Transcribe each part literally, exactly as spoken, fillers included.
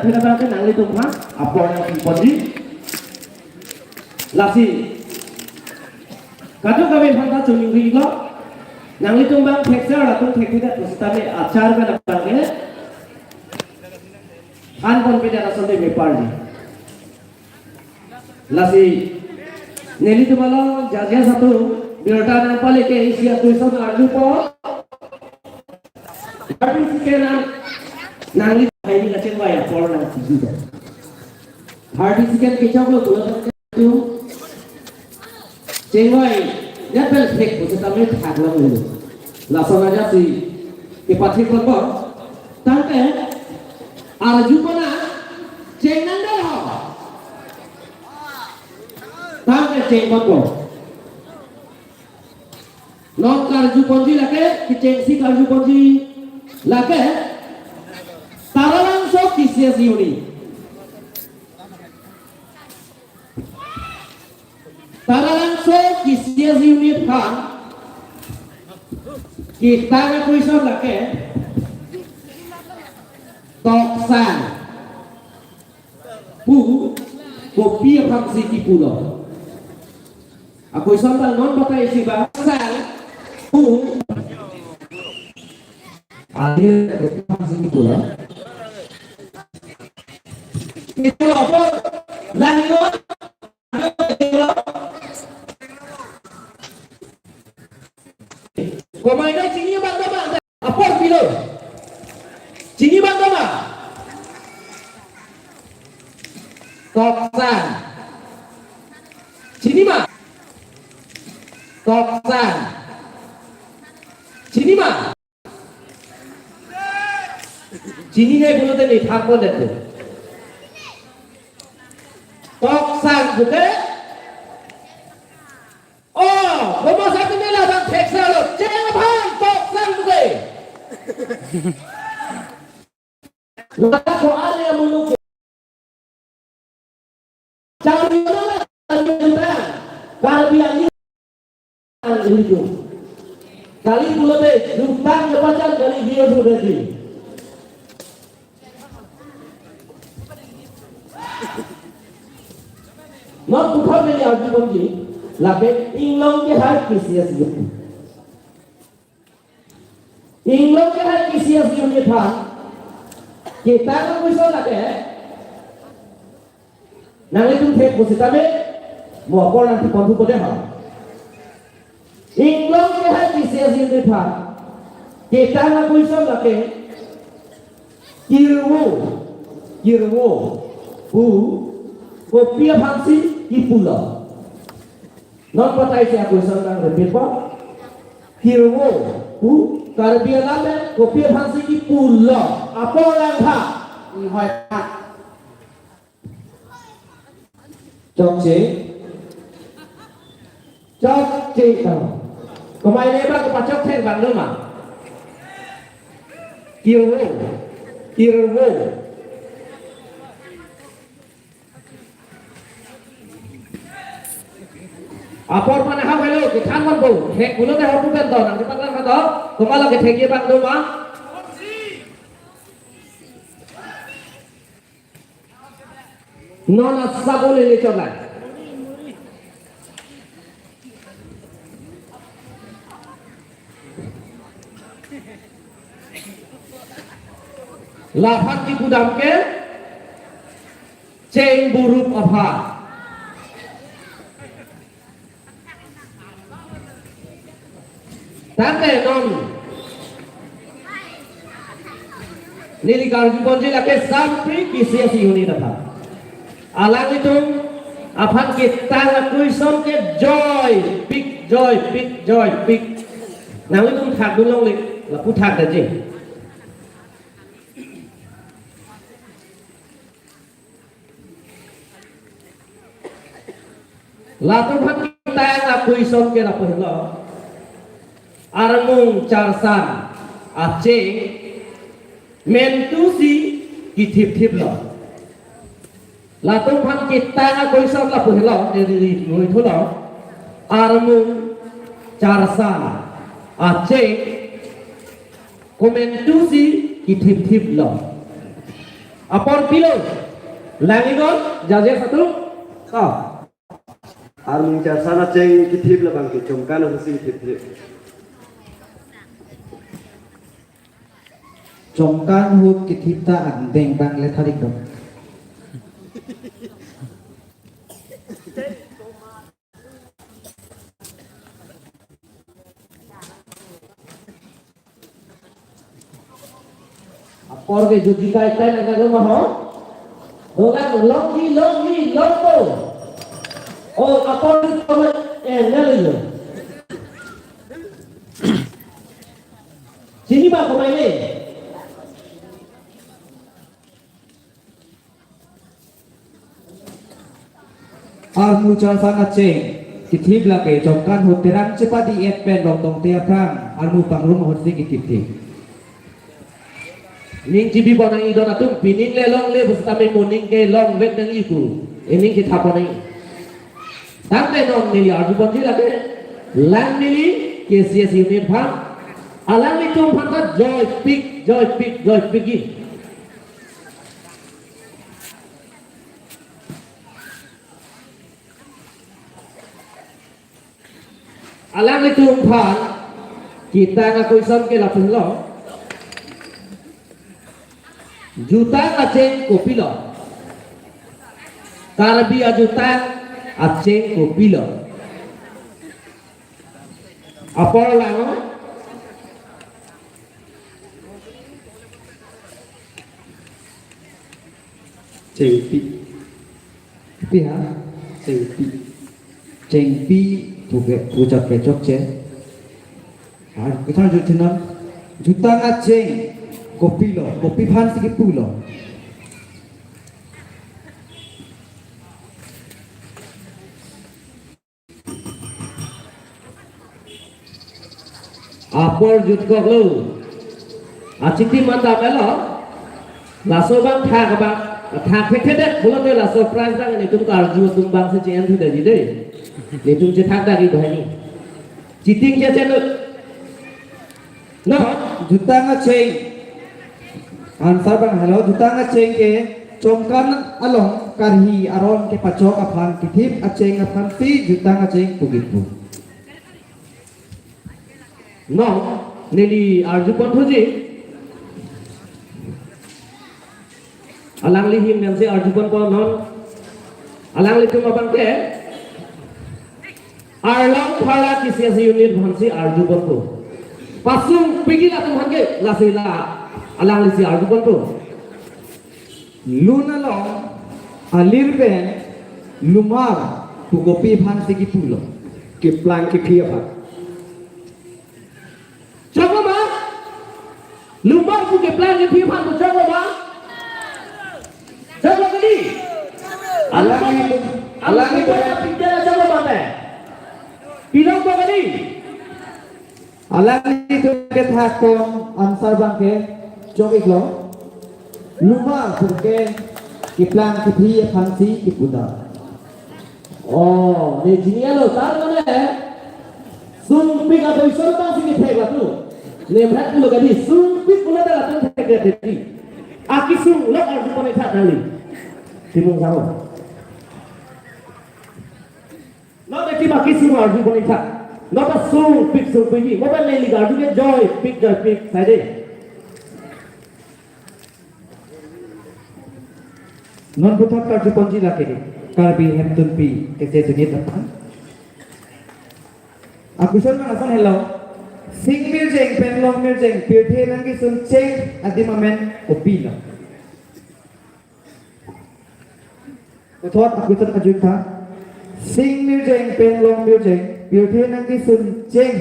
Kena bangke nanglitum aphan apor nangpiponji. Lasi kadokave aphan ta choningri lo. Nanglitum bang thekser atum thekthedet pusitame achar kena bangke thanponpedet asonte meparji. Lasi nelitum along judges atum birta nangpale ke isi a-question arjupo. Participant nangli hai ni kachingvai apor nangpiponji. Participant kechoklo pulo tu chingvai, ya pel thek pusitame thaklang lo. Lason aja si kepathekponpo. Tangte arjupon a cheng nangdetlo. Tangte chengponpo. Non karjuponji lake, kechengsi karjuponji lake, Taralangso K C S unit. Taralangso K C S unit aphan ketang a-question lake, Toksang pu kopi aphansi kipulo? A-question ta non batai si ba. Toksang pu, adir kopi aphansi kipulo? Kipulo apor, langnon. Komat chini abang ta ma, apor pilo. Chini abang ta ma? Toksang. Chini ma? Toksang. Chini ma? Chinine pulote ne thanpondet. Toksang puke. Oh, komat asonte labang thekser lo. Cheng aphan Toksang puke. Lako ale muluk. Chang Karbi Anglong. Kali pulote jutang kepachan kali dia sudah di. Non puthot neli arjuponji, lapen inglong kehai K C S unit. Inglong kehai K C S unit aphan ketang a-question lake, nanglitum thek pusitame mo apor nangpiponthupo dei ha. Inglong kehai K C S unit aphan ketang a-question lake, kirvo, kirvo pu kopi aphansi kipulo? Non batai si a-question nang repeat po. Kirvo pu Karbi alam pen kopi aphansi kipulo? Apor nangtha. Hoi. Chokche. Chokche. Komat ne abang kepachok thek abang lo ma? Kirvo. Kirvo. Apor aphan hap helo, kethanponpo. Thek pulote hap pu pen to, nangkepaklang to. Komat lo kethekji abang do ma? Non asap ole le chot lang. Laphan kipudam ke cheng burup aphan. Tangte non neli karjuponji lake Sampri K C S unit aphan. Alanglitum aphan ketang a-question ke joypik, joypik, joypik. Nanglitum thakdun longle, lapu thakdetji. Latum aphan ketang a-question ke lapu helo. Armung charsan acheng mentu si kithipthiplo. Latum aphan ketang a-question lapu helo, neli ri thulo. Armung charsan acheng komentu si kithipthiplo. Apor pilo. Langnon, judges atum. To. Armung Charsan acheng kithip labang ke Chomkan ahut si kithipthe. Chomkan ahut kithip ta angdeng bang le tharik dong. Apor ke juji kai kai na kagama ho. Dolang longji longji longpo. Oh, apor ke eh nalo. Chini ba komai ne. Armung Charsan acheng kithip lake Chomkan ahut Terang chepadi-et pen Rongtongte aphrang armu pangrum ahut si kithipthe. Ning chibi bonai idon atum pining le longle pusitame moning ke longvek nangji pu. Ining kithap bonai. Tangte non neli arju ponji lake. Lang neli K C S unit aphan. Alanglitum aphan ta joypik, joypik, joypik ji. Alanglitum aphan ketang a-question ke lapulo. Jutang acheng kopilo? Karbi ajutang acheng kopilo? Apor langnon. Chengpi. Pi ha? Chengpi. Chengpi puke puchak kechokche. Ar kethang juthinan jutang acheng kopilo, kopi aphan si kipulo? Apor jutkoklo. Achitim mandam elo. Laso abang thak abang. Thak thekthedet pulote laso prize abang nelitum karju atum abang si chi-en thudetji dei. Nelitum chethak dagi bahani. Chiting chechelo. No, jutang acheng. Answer abang helo, jutang acheng ke Chomkan along karhi aron kepachok aphan kithip acheng aphan si jutang acheng pu kipu. No, neli arju ponthuji. Alangli ahin pen si arju ponpo non. Alanglitum abang ke Arlong Phara K C S unit aphan si arju ponpo. Pasungpikji latum aphan ke lasi la alangli si arju ponpo. Lun along alir pen lumar pu kopi aphan si kipulo? Keplang kephi aphan. Choklo ma? Lumar pu keplang kephi aphan pu choklo ma? Choklo kali? Alangi, alangi, alangi, choklo ma te? Pilongpo kali? Alanglitum kethak tong answer abang ke chok-iklo. Lumar pu ke keplang kephi aphan si kipu ta. Oh, ne jini alo tar mane. Sungpik a-question abang si kethek latum. Ne mehak pulo kali, sungpik pulo ta latum thekthedet. Akesung lo arju pon-ik tha nangli. Timung samo. Not eki baki sung arju pon-ik tha. Not a sungpik sungpik ji. Mo ba neli arju ke joypik joypik. Sai dei. Non puthot karju ponji lake dei. Karbi Hemtunpi K C S unit aphan. A-question abang lason helo. Sing mirjeng pen long mirjeng pirthe nangkesun cheng adim amen kopilo? Puthot a-question kajut tha. Sing mirjeng pen long mirjeng pirthe nangkesun cheng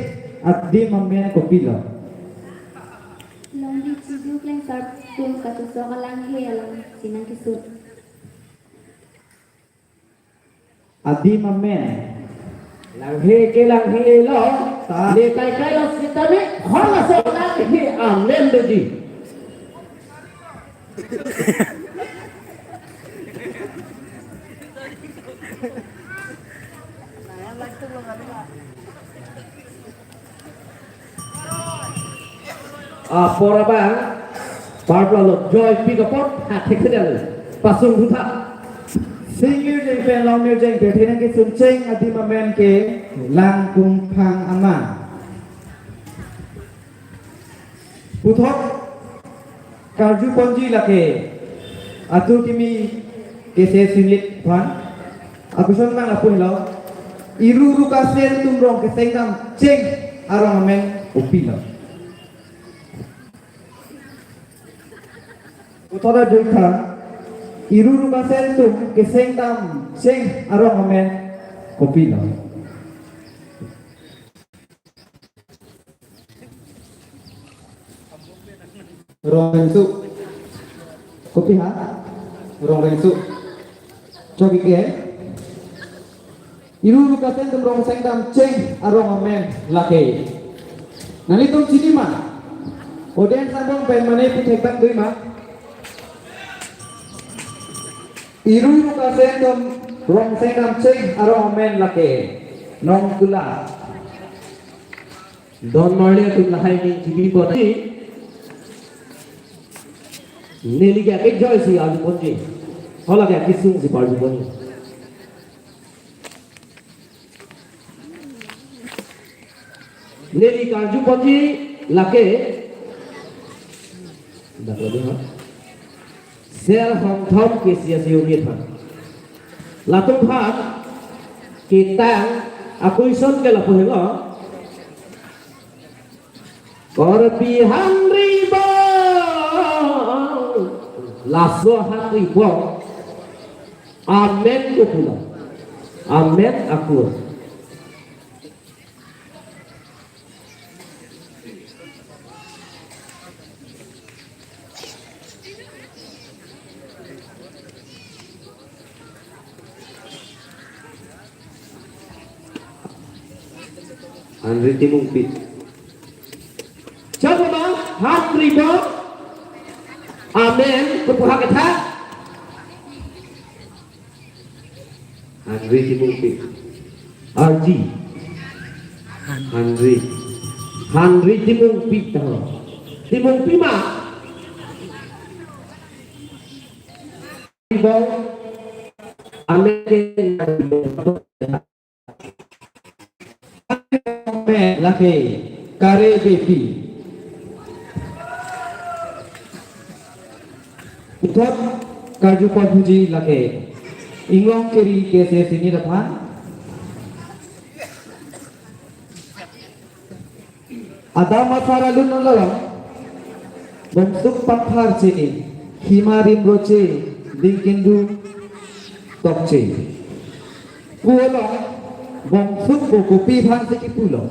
adim amen kopilo? Longri Chidu Klengsar tum kachesok alanghe alangsi nangkesun. Adim amen. Langhe ke langhe lo. Ta. Le kai kai lo sitame. Halaso langhe amen doji. Apor abang. Parpla lo joy pick up pot ha thek thek lo. Pasung thutha. Sing Mirjeng pen Long Mirjeng pen thenang kesung cheng adim amen ke Langkungphang Ama. Puthot karju ponji lake atur kimi K C S unit aphan. Akoson nang lapu lo. Iru Rukasen atum rong keseng dam cheng arong amen kopilo. Puthot aduk tha, Iru Rukasen atum keseng dam cheng arong amen kopilo. Rong Rengsu. Kopi ha? Rong Rengsu. Chok ik ke. Iru Rukasen atum rong keseng dam cheng arong amen lake. Nanglitum chini ma? Audience angbong pen mane pu thekdam dui ma? Iru Rukasen atum rong keseng dam cheng arong amen lake. Nongkula. Don marli atum lahai ning chibi bot. Neli ke ake joy si arju ponji. Hala ke ake sung si arju ponji. Neli karju ponji lake. Dak lagi ha. Sel Hongthom K C S unit aphan. Latum aphan ketang a-question ke lapu helo. Karbi Hanri Bong. Laso Hanri Bong amen kopulo. Amen akur. Hanri Timungpi. Chak ma, Hanri Bong amen kopu ha ketha. Hanri Timungpi. Arji. Hanri. Hanri Timungpi taho. Timungpi ma. Bong. Amen. Lake Kare Bepi. Puthot karju ponji lake Inglong Kiri K C S unit aphan. Adam asar alun along bongsuk pangpharche, hima rimroche, dingkindu tokche pu along bongsuk pu kopi aphansi kipulo?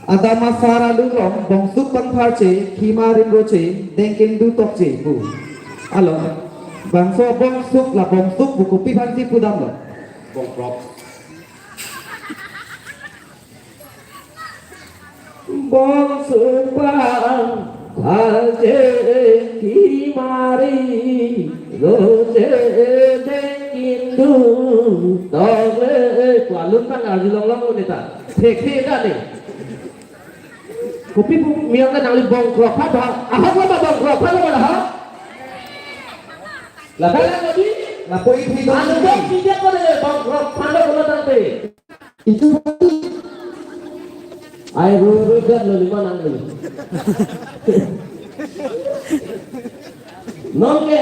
Adam asar alun along bongsuk pangpharche, hima rimroche, dingkindu tokche pu along bangso bongsuk, la bongsuk pu kopi aphansi pudamlo? Bongkrok. Bongsuk pangpharche, hima rimroche, dingkindu tokche. Pu alun abang arjulong long neta. Thektheda ni. Kopi pu miang ke nangli bongkrok aphan ba? Ahok lo ma bongkrok aphan lo ma ha? Lapu, lapu isi dong. Anu dong, tidak pada bongkrok aphan lo tangte. Itu. Ai, rui rui dan lo lima nang lo. Non ke,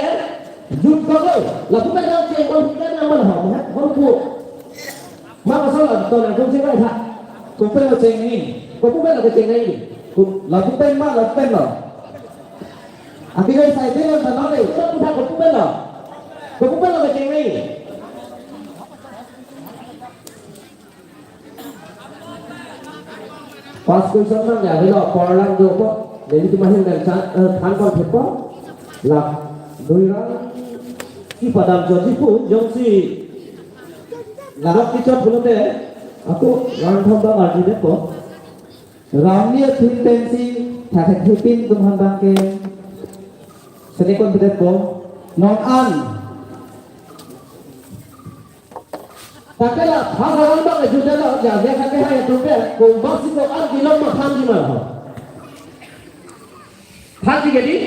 jut ko lo. Lapu kan nang ceng ko, kan nang mana ho, ho pu. Ma ko so la to nang kum ceng kai tha. Kopi lo ceng ni. Kopi lo ceng ni. Ko lapu pen ma, lapu pen lo. Abi kai sai pen lo ta non le. Kopi lo. Kopi lo ceng ni. First question nang ya, helo, porlang do po. Jadi cuma hin dan chan, eh, than pon thepo. Lak, doirang, si padam jodi pu, jongsi. Ladak kichot pulote, ako, lang thom bang arju det po. Ramli athun pensi, thathek thepin tum han bang ke. Sene kon bedet po. Non an. Takela, ha ha bang juda la ja ja kake hai tu pe, ko bak si ko an bilong ma khan di ma ho. Thank you, Gedi.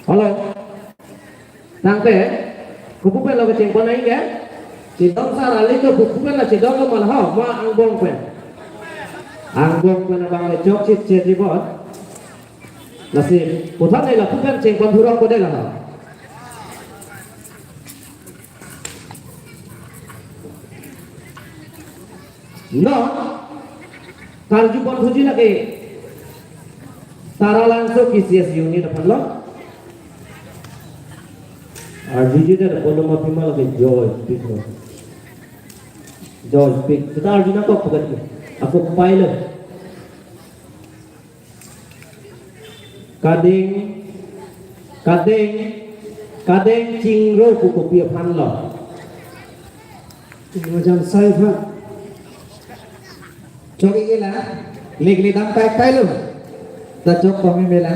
Hello. Tangte, kopi pen lo kecheng pon aing ke? Chedong sar ali to kopi pen lo chedong lo ma la ho, ma angbong pen. Angbong pen abang le chokche chedibon. Lasi, puthot ne lapu pen cheng pon thurong ko de la ho. Non, karju pon thuji lake. Taralangso K C S unit aphan lo. Arjuji de pon ma pima lake joy speak lo. Joy speak. Kita arju nangkok pakat ke. Ako pai lo. Kadeng, kadeng, kadeng chingro pu kopi aphan lo. Ino Jangsai aphan. Chok-ik la, lik lik dam kai kai lo. Ta chok kong me la.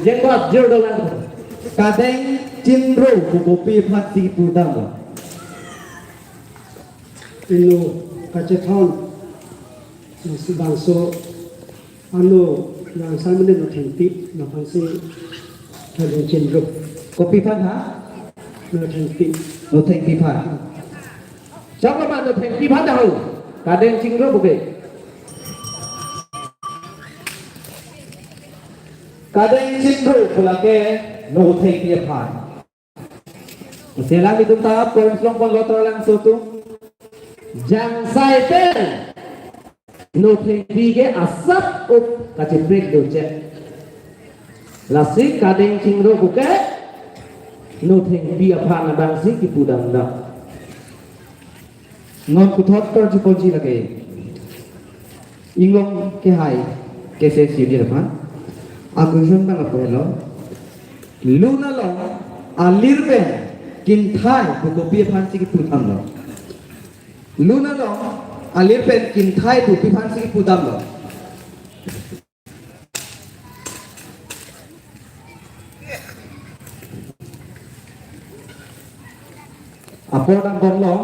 Jeng bat jor do lang. Kadeng chingro pu kopi aphan si pudam lo. Ino kachethon. Bangso ano Jangsai mene Nothengpi, Nothengpi kadeng chingro. Kopi aphan ha? Nothengpi. Nothengpi aphan. Chok lo ma Nothengpi aphan ta ho. Kadeng chingro pu ke. Kadeng chingro pu lake Nothengpi aphan. Selang itum ta poem slong pon lo Taralangso atum. Jangsai pen Nothengpi ke asap up kacheprek doche. Lasi kadeng chingro pu ke Nothengpi aphan abang si kipudam dam. Non puthot karju ponji lake. Inglong kehai K C S unit aphan. Agujon bang apo helo. Lun along alir pen kinthai pu kopi aphan si kipudam lo. Lun along alir pen kinthai pu kopi aphan si kipudam lo. Apor dam bom lo.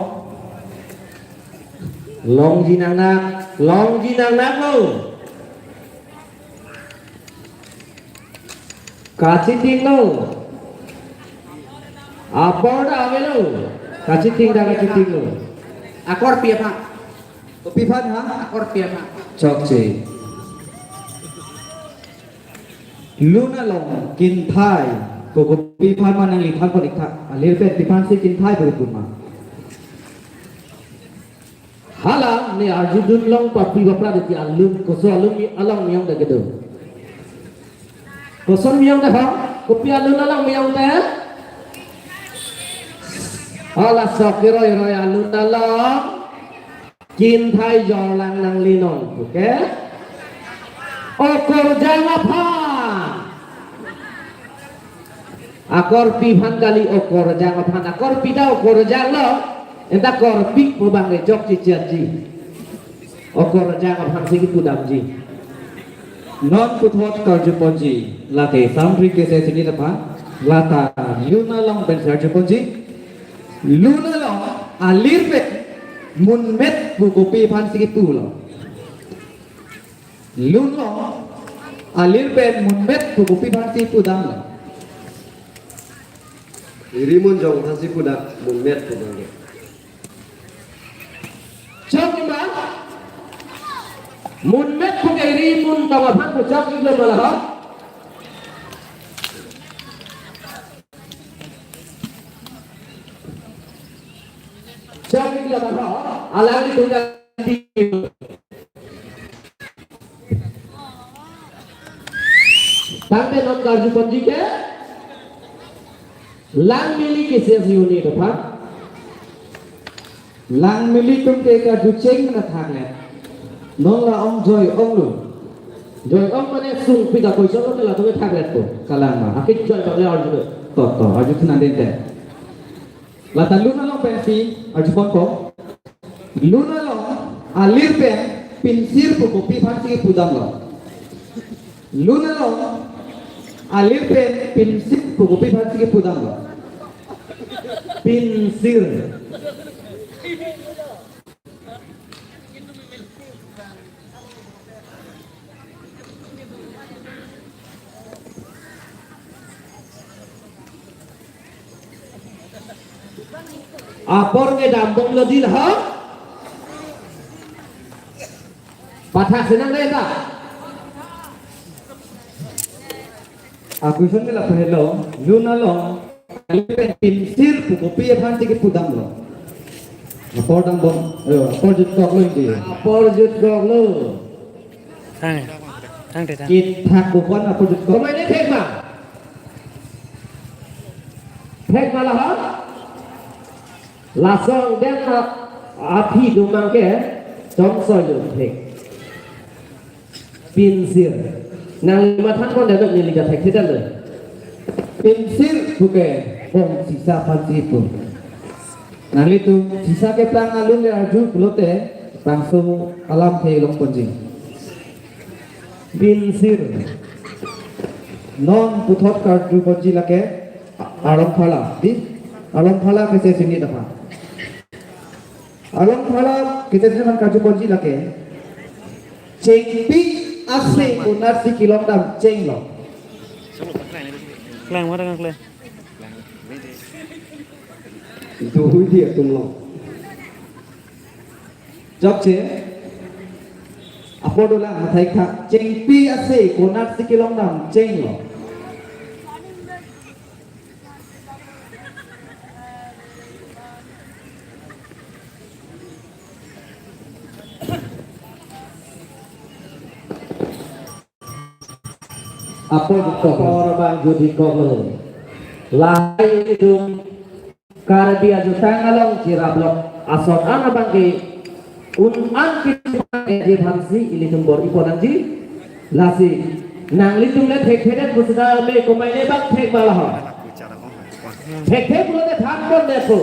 Longji nangnak, longji nangnak lo. Kachiting lo. Apor dam avelo. Kachiting ta kachiting lo. Akorpi aphan. Kopi aphan ha? Akorpi aphan. Chokche. Lun along kinthai pu kopi aphan ma nangli than pon-ik tha. Alir pen pi aphan si kinthai pu pun ma. Hala ne arjudun long papi bapra deti alun koso alun mi along mi-ong de kedo. Koson mi-ong de ha? Kopi alun along mi-ong de? Hala sok keroi roi alun along. Kinthai jorlang nanglinon, oke? Okorjang aphan. Akorpi aphan kali okorjang aphan. Akorpi ta okorjang lo. Enta korpi pu bang rejok cicatji. Okorjang aphan si kipudamji. Non puthot karjuponji. Lake Samri kese sini depan. Lata lun along pen si arjuponji. Lun along alir pen munmet pu kopi aphan si kipulo. Lun along alir pen munmet pu kopi aphan si pudamlo. Iri mun jong aphan si pudam, munmet pu bang ke. Chok ni ma? Munmet pu ke iri mun tong aphan pu chok ni lo ma la ho? Chok ni lo ma ho? Alangli tunda di. Tangte non karjuponji ke. Lang mili kese si uni depan. Lang mili atum ke karjucheng na thaklet. Non la-ong joi-ong lo. Joi-ong mane sungpi ta koiso lo te latum ke thaklet po. Kalang ma. Akit joi bang le arju. To to arju thunan den te. Lata lun along pensi arjuponpo. Lun along alir pen pinsir pu kopi aphan si pudamlo. Lun along alir pen pinsir pu kopi aphan si pudamlo. Pinsir. Apor kedam bomlo di la ho? Pathak si nang re ta. A question ke lapu helo, lun along alir pen pinsir pu kopi aphan si kipudamlo. Apor dambom, eh, apor jutkoklo ini. Apor jutkoklo. Thang, thang te thang. Kithak bukan apor jutkok. Komai ne thek ma? Thek ma la ho? Lason den na aphi do mang ke chomsoi lo thek. Pinsir. Nangli mathan pon dam neli ta thekthe dam lo. Pinsir pu ke bong sisa aphan si pu. Nanglitum sisa keplang alun le arju pulote bangso alam ke longponji. Pinsir. Non puthot karjuponji lake Arlongpharla. Di? Arlongpharla kese sini depan. Arlongpharla kese sini depan karjuponji lake. Chengpi ase konat si kelongdam chenglo. Klang, mana klang? Duhui dia tumlo. Chokche. Apor dolang mathai kha. Chengpi ase konat si kelongdam chenglo. Apor jutkok. Apor bang jutkoklo. Lahai ilitum Karbi ajutang along chiraplok ason an abang ke un an ke je thansi ilitum bor-i pon nangji. Lasi nanglitum le thekthe det pu seta me komai ne bang thek ma la ho? Thekthe pulote than pon det po.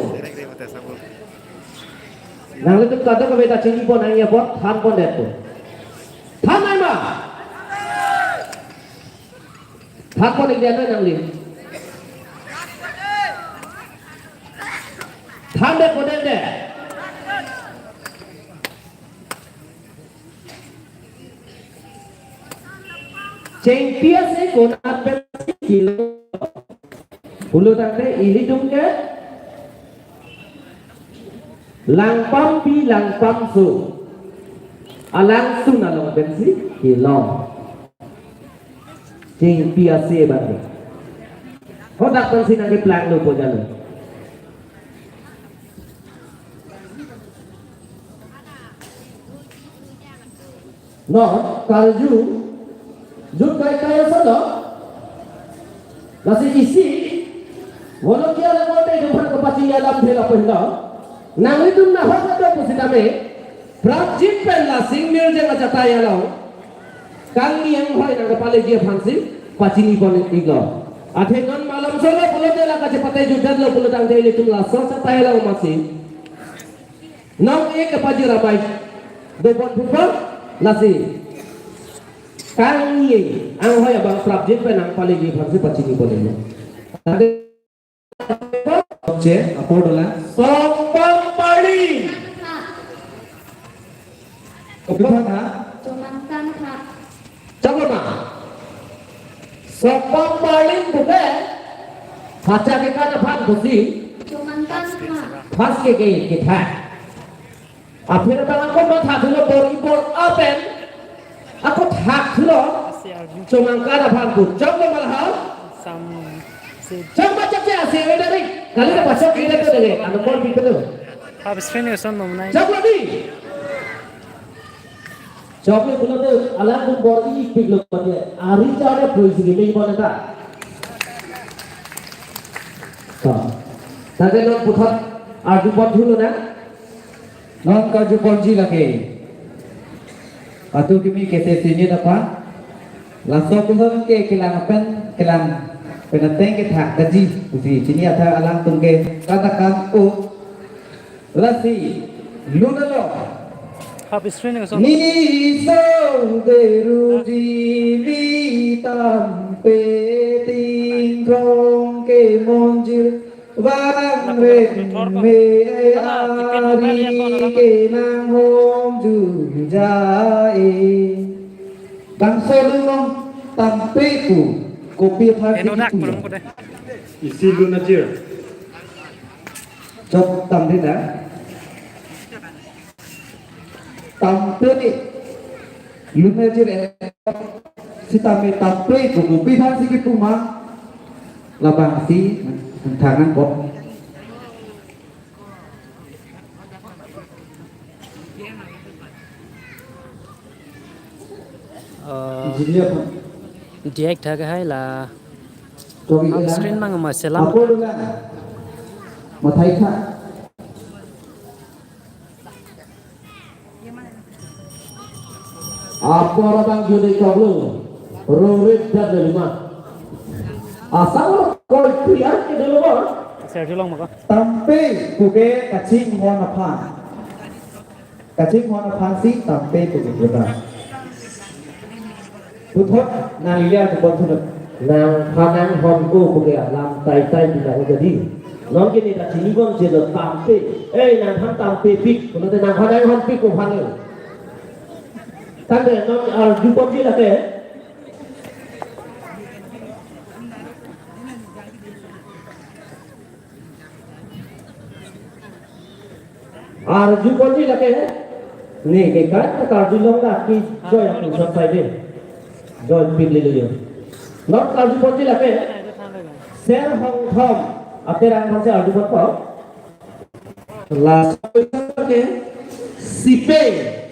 Nanglitum kadokave ta chini pon nangji apot than pon det po. Than nai ma? Than pon ik dia nangli. Than det po det det. Chengpi ase konat pensi kilo. Pulo tangte ilitum ke Langpampi Langpamso alangsun along pensi kelong. Chengpi ase bang ke. Hadak pensi nangkeplang lo po jalo. No, karju, jut kai kai asonlo. Lasi isi, volunteer akote jumpan kepachini alamthe lapen lo. Nanglitum nahok ato pusitame, prapjin pen Lasing Mirjeng achatai along kangni anghoi nangkepaleji aphansi pachinipon iklo. Athe non malom solo pulote la kachepate jutdetlo pulotangte ilitum laso achatai along masi nong-e kepajir amei dopon phupon lasi kangni anghoi abang prapjin pen nangpaleji aphansi pachinipon iklo. Ante Che, apor dolang. Sokpam Parlin. Kopitha? Chomangkan ha. Chomangkan. Sokpam Parlin puke hacha kekan aphan pusi. Chomangkan ha. Pas ke ke ketha. Aphi abang ako mathathulo bor-i bor-a pen. Ako thathulo. Chomangkan aphan pu. Chomlo malahal. Sam se Chomangkan chak chak si ave dari. Kali na pasok kita tu deh. Anu kon pipe tu. Half screen ni son nom nai. Chomlo di. Chomlo pulo tu alang tum bor-i piklo mati. Ari chare pui sini mei bon ta. So. Tadi non puthot arjupon thulo na. Non karjuponji lake. Atu kimi kete sini apa? Laso puson ke kelang pen, kelang pen ateng kethak daji. Pusi chini athak alangtum ke katakan o. Lasi lunalo. Half screen ni son. Ni song deruji mi tampe ting krong ke monjir. Vang ren me ari ke nang hom jujae. Bangso lun non tampe pu kopi aphan eno dak kipu. Kurang ko deh. Isi lun ajir. Chok tam deh na. Tampe ni lun ajir e sitame tampe pu kopi aphansi kipu ma labangsi thangan ko. Eh, Engineer pun. Diak thak hai la. Kami Ang ya. Screen mang ma selam. Apor dolang. Mathai tha. Apor abang judi koglo. Rorit dan lima. Asal koi prian ke dulu bor. Sergio long maka. Tampe puke kachinghon aphan. Kachinghon aphansi tampe puke puta. Puthot nang ilian ke puthot. Nangphan nanghon ko puke alam tai tai puta jadi. Non ke ne kachinghon je lo tampe. Eh, nangphan tampe pik. Pulote nangphan nanghon pik ko phan. Tangte non arjuponji lake. Arjuponji lake. Ne ke kai ta karjulong la ki joy aku satsai de. Joy pik lilo yo. Non arjuponji lake. Ser Hongthom. Aterang aphansi arjuponpo. Laso ke sipeng.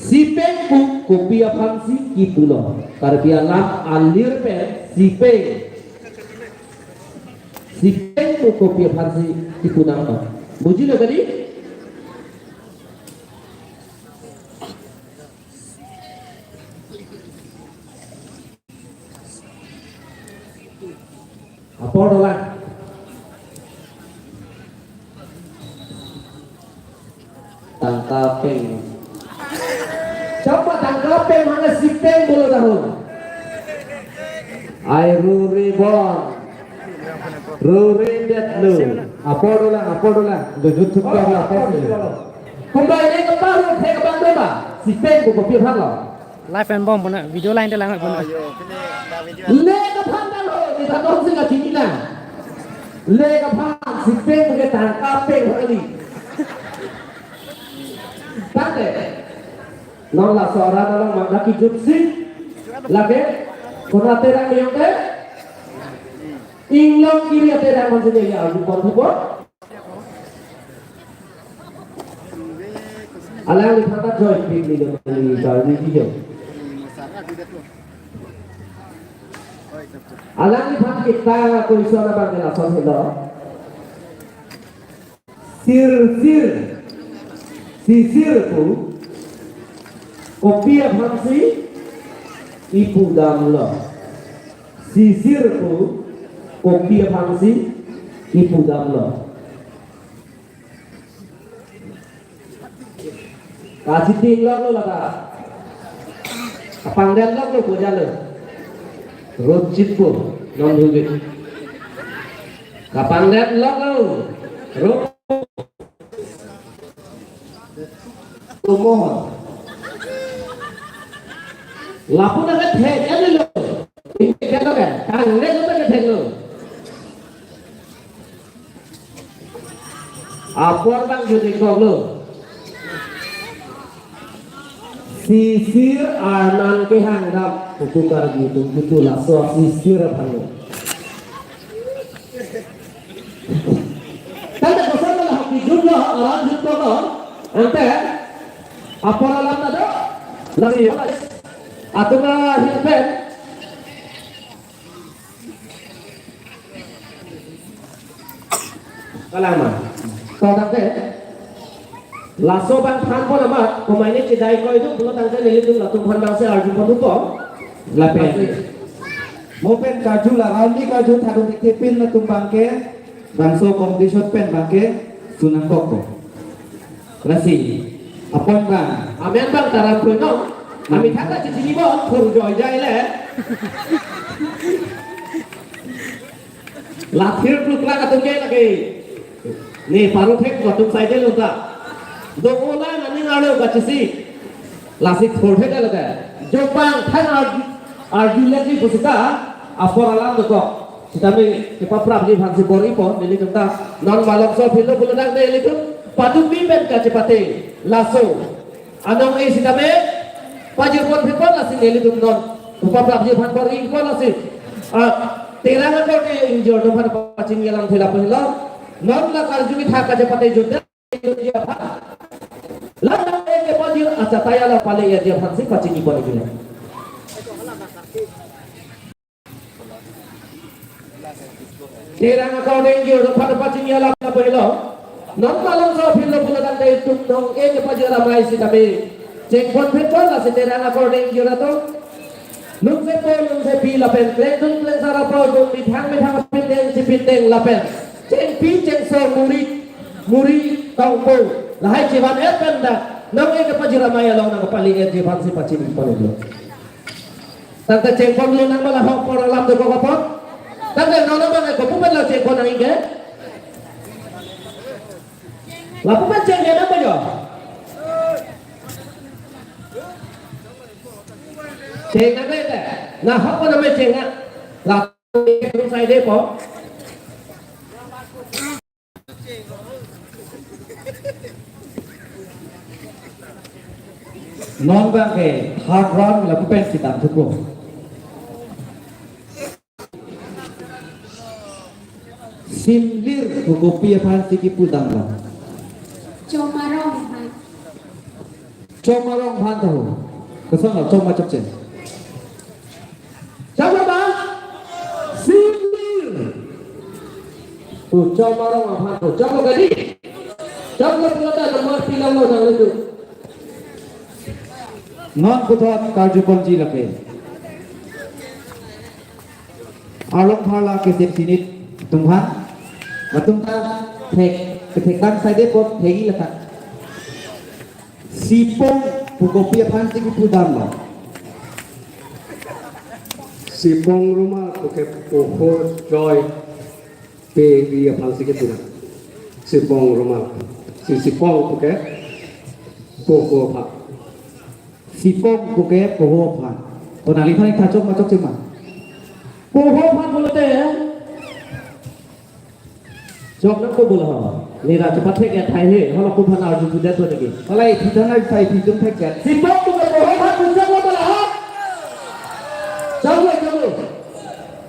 Sipeng pu kopi aphansi kipulo. Karbi alam alir pen sipeng. Sipeng pu kopi aphansi kipu nangpo. Bujilo kali? Apor dolang. Tangka peng. Siapa tangka peng mana sipeng bolo tahu? Ai ruri bon. Ruri det lu. Apor dolang, apor dolang. Dudut suka apor sih. Kumbai ne keparu, ne kepang deba. Sipeng pu kopi aphan lo. Live and bomb puna, video line te lang puna. Le kaphan dang ho, ni tha nong sing kachini na. Le kaphan sipeng puke tangka peng kali. Tangte. Non laso arat along mangda kijut si. Lake, kona terang yang te. Inglong kiri ate dang manjini ya, arjupon thupo. Alangliphan ta joy pik ni lo mani kali video. Alangliphan kita question abang ke lason helo. Sirsir, sisir pu kopi aphansi ipudamlo. Sisir pu kopi aphansi ipudamlo. Kachiting loklo lata. Kapangdet loklo bojalo. Rojit po non hugi. Kapangdet loklo. Ro. Tumon. Lapu na kethek lo. Ini kethek lo kan? Tangdet lo kethek lo. Apor abang judi koklo. Sisir arnan kehangdam. Hukum karbi tum kutu laso sisir aphan lo. Tangte koson lo haki jumlah alam jumlah lo. Ante apor alam na do. Lagi atum ahir pen. Kalang ma. To tangte. Laso abang than pon amat, komaini chedai koi do, pulo tangte nelitum latum aphan abangsi arju pon thupo. Lapen. Mo pen karju la, rani karju thadun thepin latum abangke, bangso competition pen abangke, sunang kokpo. Lasi, apon abang. Amen abang taram pun no. Ami thangta chini bo, thur joy jai le. Lathir plukla atum ke lagi. Ne paru thek atum saide lo ta. Do ola nani ngalo kachisi. Lasi thor thek lagi. Jopang thang arju, arju lagi pusita. Apor alam dokok. Sitame kepaprapji aphansi bor-ipo nelitum ta. Non malomso philo pulo tangte nelitum. Paduk bi pen kachepate. Laso. Anong e sitame pajir pon phipon lasi nelitum non. Upaprapji aphan bor-ipon lasi. Ah, Terang akorde ingjir atum aphan pachini alam thela pon lo. Non la karju kethak kachepate jodel dia aphan. La e kepajir achatai alam pale ya dia aphansi pachini pon ikila. Terang akorde ingjir atum aphan pachini alam lapu helo. Non malomso philo pulo tangte itum nong e kepajir amei sitame. Cheng pon phipon lasi Terang akorde ingjir atum. Lungsepo lungsepi lapen klengdun klengsar apor dun methang methang pindeng chipindeng lapen. Chengpi chengso muri muri tongpo. Lahai chivan et pen dak. Nong e kepajir amei along nangkepali et ji aphansi pachini pon iklo. Tangte cheng pon lo nang ma la hok apor alam dokok apot. Tangte non abang e kopu pen lo cheng pon nang ingke. Lapu pen cheng ke nang ma jo. Cheng nang dei te. Na hok pon nang ma cheng nang. Lapu pen sai dei po. Non abangke third round lapu pen si dam thupo. Simlir pu kopi aphansi kipudamlo. Chomarong aphan. Chomarong aphan tahu. Koson lo choma chokche. Chama ba? Simlir. Tu Chomarong aphan tu. Chama kali. Chama pulo ta nomor pilanglo nang itu. Non puthot karju ponji lake. Arlong pharla kesep sinit atum aphan. Latum ta thek, kethek dam saide pot thegi lata. Sipong pu kopi aphansi kipudamlo. Sipong rumal puke poho joy pegi aphansi kipudam. Sipong rumal. Si sipong puke poho aphan. Sipong puke poho aphan. To nangliphan ik thachok machok chima. Poho aphan pulote. Chok nang ko bola ho. Nira chepathek ya thai he. Hala ko aphan arju puja to niki. Hala ipi thana ipi ipi tum thek ya. Sipok tu ko ho phan puja ko bola ho. Chok lo chok lo.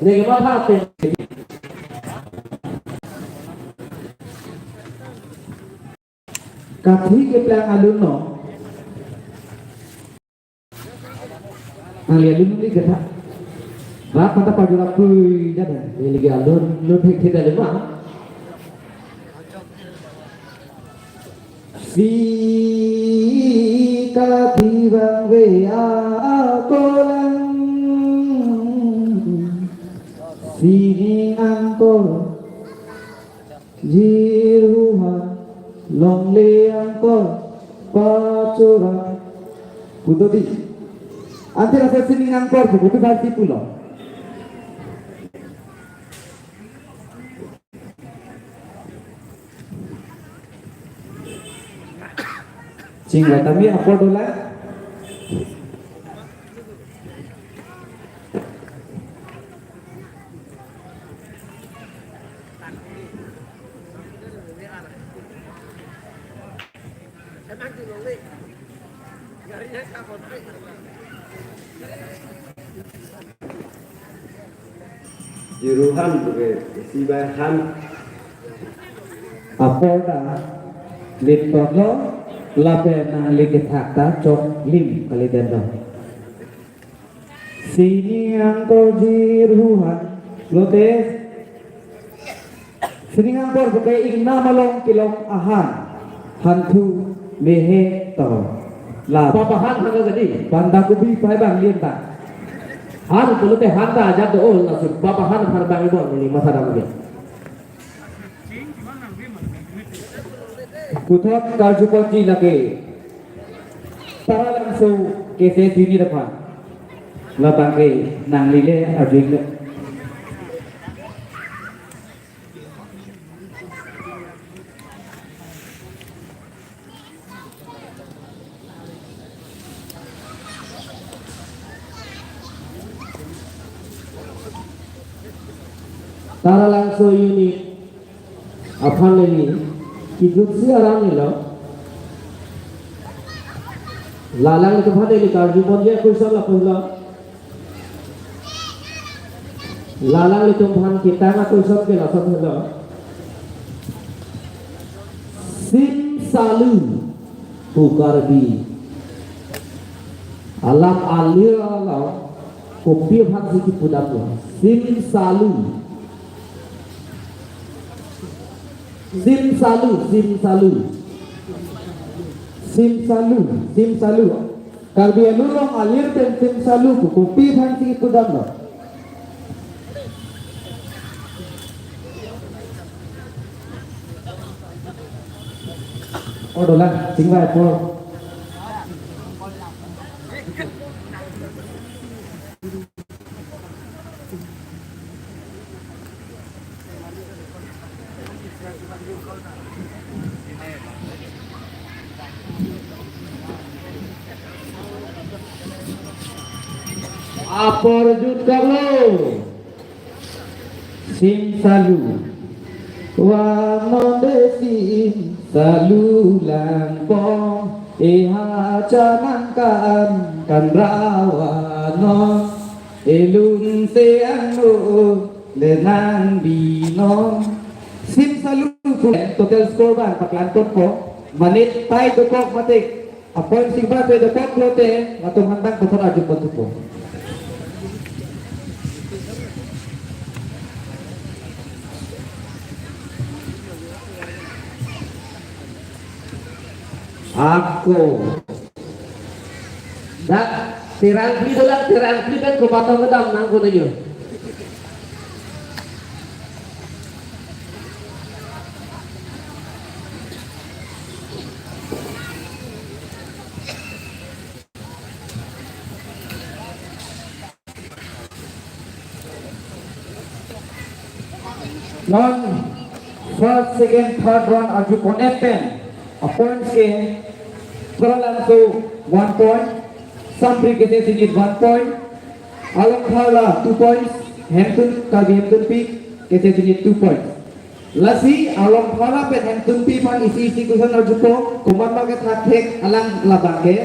Niki ma pha te. Kathi keplang alun no. Nangli alun nangli kethak. Rat mata pajura pui jada. Neli ke alun lun thek thek dali ma. Si kati bang ve akolang. Sining angkor jirhuhan longle angkor pachora. Pudo di. Anti rasa sining angkor pudo di pasti pulo. Chingvai tame apor dolang. Jirhuhan, oke, sibai han. Apor ta liptotlo, lapen nangli kethak ta choklim kalidet lo. Sining angkor jirhuhan, lote. Sining angkor puke ingnam along kelong ahan, hanthu mehek to. La. Papahan hana jadi. Banda kubi pai bang lien ta. Han pulote han ta ajat do ol nasu. Papahan har bang ibon ini masa dam dia. Puthot karjuponji lake Taralangso K C S unit aphan. Labang ke nangli le arjun le. Taralangso unit aphan neli kejutsi aram nilo. La alanglitum aphan neli karjuponji a-question lapulo. La alanglitum aphan ketang a-question ke lason helo. Sim salu pu Karbi alam alir along kopi aphansi kipudamlo? Sim salu. Sim salu, sim salu. Sim salu, sim salu. Karbi Anglong alir pen sim salu pu kopi aphansi kipudamlo? Oh, dolang, chingvai apor. Apor jutkoklo. Sim salu. Vanon de sim salu langpong. Eha chanang kan kan ravanon. Elun se angno le nang binon. Sim salu pu total score bang paklang totpo. Mane tie dokok mate a-point singba pe dokok lote latum hantang puthot arjupon thupo. Ako. Dak, terang pli dolang, terang pli kan komatong kedam nang kono yo. Non first, second, third round arjupon pen a-points ke Taralangso one point, Sampri K C S unit one point, Along Tharla two points, Hemtun, Karbi Hemtunpi K C S unit two points. Lasi Along Tharla pen Hemtunpi aphan isi isi question arjupo, komat ma kethak thek alang labang ke.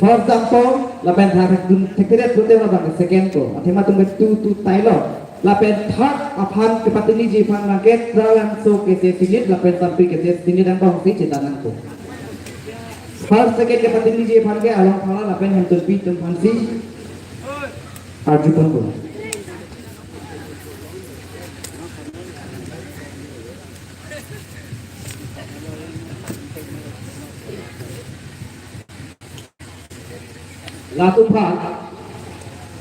First dampo, lapen thak thek dun thek keret pute labang ke second po. Athema atum ke two two tailo. Lapen third aphan kepatiniji aphan abang ke Taralangso K C S unit lapen Sampri K C S unit abang si chethan nangpo. First, second kepatiriji aphan ke Alongphara lapen Hemtunpi atum aphansi arjuponpo. Latum aphan.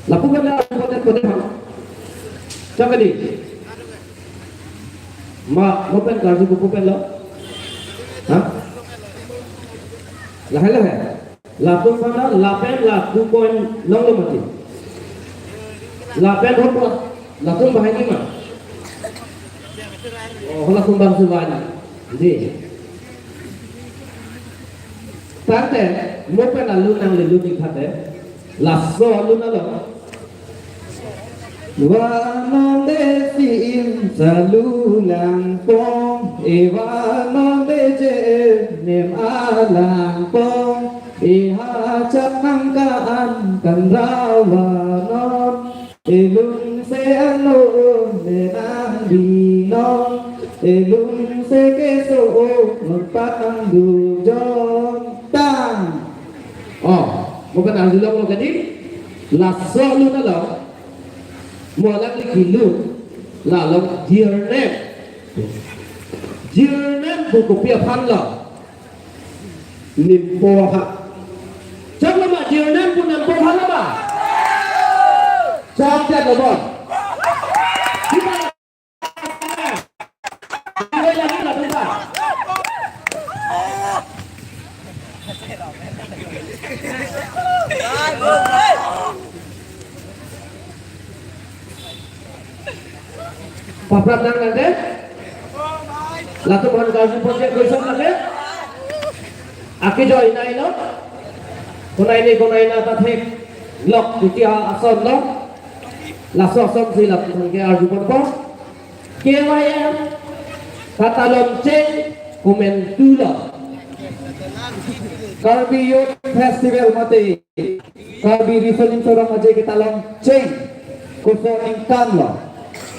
Lapu kan la lapu kan kode aphan. Siapa ni? Ma, mo pen karju buku pen lo? Ha? Lahai lahai. Latum aphan lapen la two point nong lo mati. Lapen hot po. Latum bahai ni ma. Oh, latum bang subai na. Di. Tangte, mo pen alun nangli lun ik thate, laso alun along. Vanong de si-im salu langpong, e vanong de je nem alangpong, e ha chak nang ka-an kan ra vanong. Elun se ano ne nang binong, elun se keso o nang patang dujon tang. Oh, mo pen arjulong lo kadi, laso alun along, mo alangli kelun, la along dear name. Dear name pu kopi aphan lo. Nimpo ha. Chak lo ma, dear name pu nimpo ha lo ma. Chak chak lo bon. Kita lagi la tumpa. Paprap nang nang de. Latum aphan karju project question lage. Akejoi nai lo. Konai ni konai na ta thek lok titi ason lo. Laso ason si latum aphan ke arjuponpo. K Y M katalon cheng komantu lo. Karbi Youth Festival mate Karbi Riso Nimso Rong Aje ketalon cheng koson aningkan lo.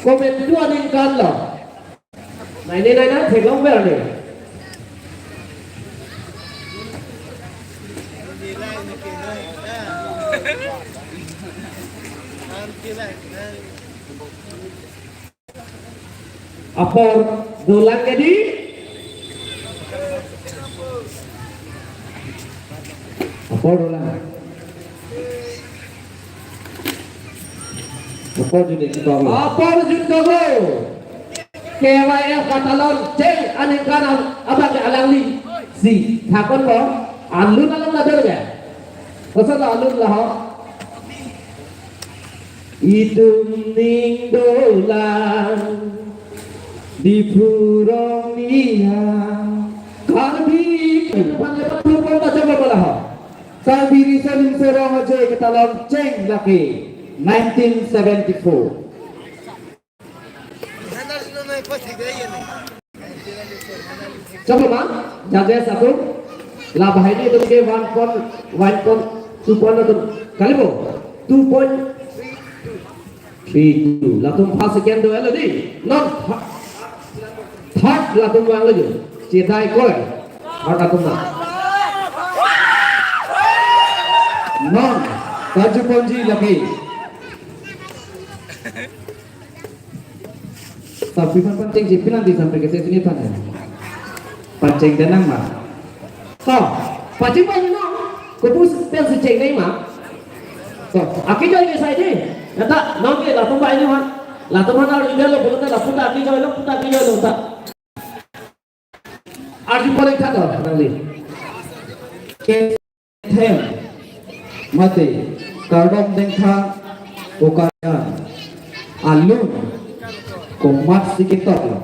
Komantu aningkan lo. Nai ne nai na theklong ver ne. Apor dolang kadi. Apor dolang. Apor jun ik tong. Apor jun tong. K Y F katalon cheng aningkan abang ke alangli si thakon lo, alun along la ber ke. Koson alun la ho. Itum ning dolang Diphu rong niang. Karbi, Karbi Riso Nimso Rong Aje ketalon cheng lake nineteen seventy-four. Chalo ma, judges atum, la bahai ni atum ke one point, one point, two point atum. Kali bo? Two point three two. Latum first second do elo di. Non, third latum vang lo jo. Chedai koi. Third atum na. Non, karjuponji lake. Tapi phan pachengji penalty sampai ke sini phan. Pacheng denang ma. To, pacheng pacheng no. Kopus pen si cheng nai ma. To, akejoi ke sai de. Kata, nong ke latum bai ni ma. Latum mana rinda lo, belum latum ta akejoi lo, ta akejoi lo ta. Arjupon ik tha to, nangli. Kethem mate kardom dengtha o karyan alun komatsi ketok lo.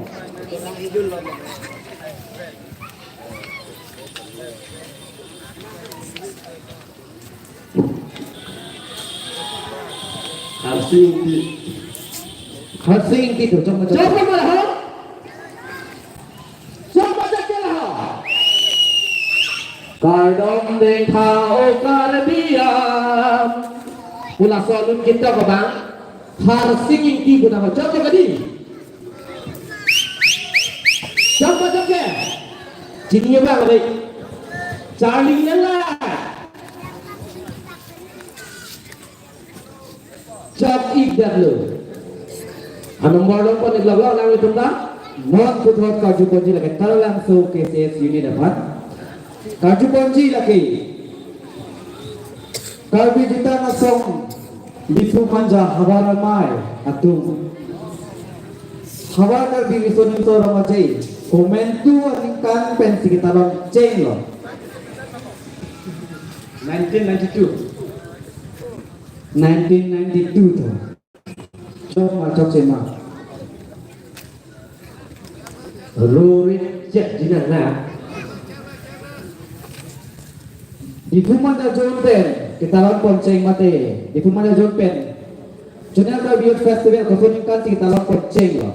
Harsing Ingti. Harsing Ingti to, chok ma chok. Chok ma chok. Chok ma chok ke la ho. Kardom dengtha o Karbi am. Pu laso alun ketok abang. Harsing Ingti pu na ho. Chok ma chok kadi. Chok ma chok ke. Chini abang dei. Charli Nanglar. Chok-ik damlo. Anumber long pon-ik lok lo nanglitum ta. Non puthot karju ponji lake Taralangso K C S unit aphan. Karju ponji lake Karbi Juta Asong Diphu Manja Havar Amei atum. Havar Karbi Riso Nimso Rong Aje komantu aningkan pensi ketalon chenglo. Nineteen ninety-two. Nineteen ninety-two tho. Chok ma chokche ma. Rorit chet jinang na. Diphu Manja Zone pen ketalon poncheng mate. Diphu Manja Zone pen Junior Karbi Youth Festival koson ningkan si ketalon ponchenglo.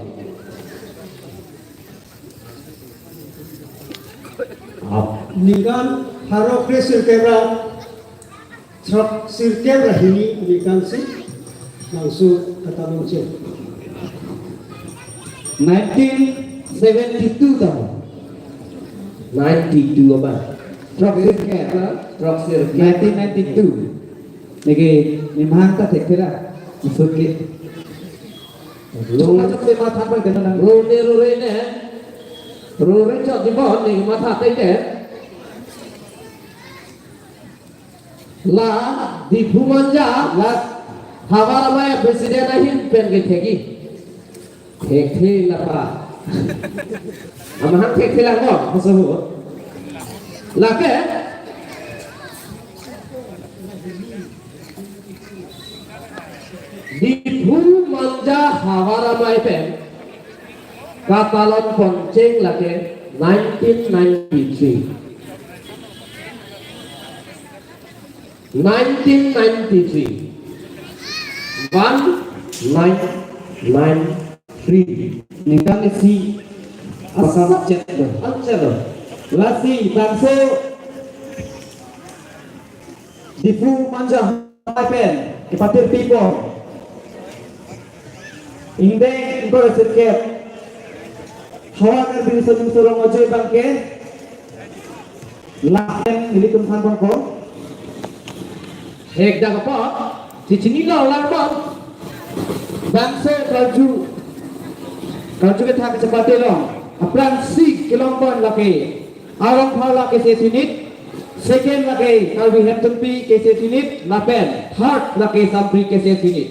Ningkan pharo kre sirkep ra throk sirkep ra hini ningkan si labangso ketalon cheng. Nineteen seventy-two tho. Ninety-two apa? Throk sirkep, ha? Throk sirkep. Nineteen ninety-two. Neke nemang ta thekthe ra. Isut ke. Chok ma chokche ma than pon ke nang. Rore rore ne. Rore chok di bon ne matha te ke. La Diphu Manja, la Havar Amei president ahin pen ke thekji. Thekthe la pa. Amahang thekthe lang mo, koso ho. Lake Diphu Manja Havar Amei pen ketalon poncheng lake nineteen ninety-three. Nineteen ninety-three. One nine nine three. Ningkan isi asam chet lo. An chet lo. Lasi bangso Diphu Manja Amei pen kepatir pipo. Ingdeng ingkoi ra sirkep. Havar Karbi Riso Nimso Rong Aje abang ke lapen ilitum than pon ko. Hek dak apa? Chichinilo lang pon. Bangso karju. Karju kethak kechepate long. Aphrangsi kelong pon lake Arong Pharla K C S unit, second lake Karbi Hemtunpi K C S unit, lapen third lake Sampri K C S unit.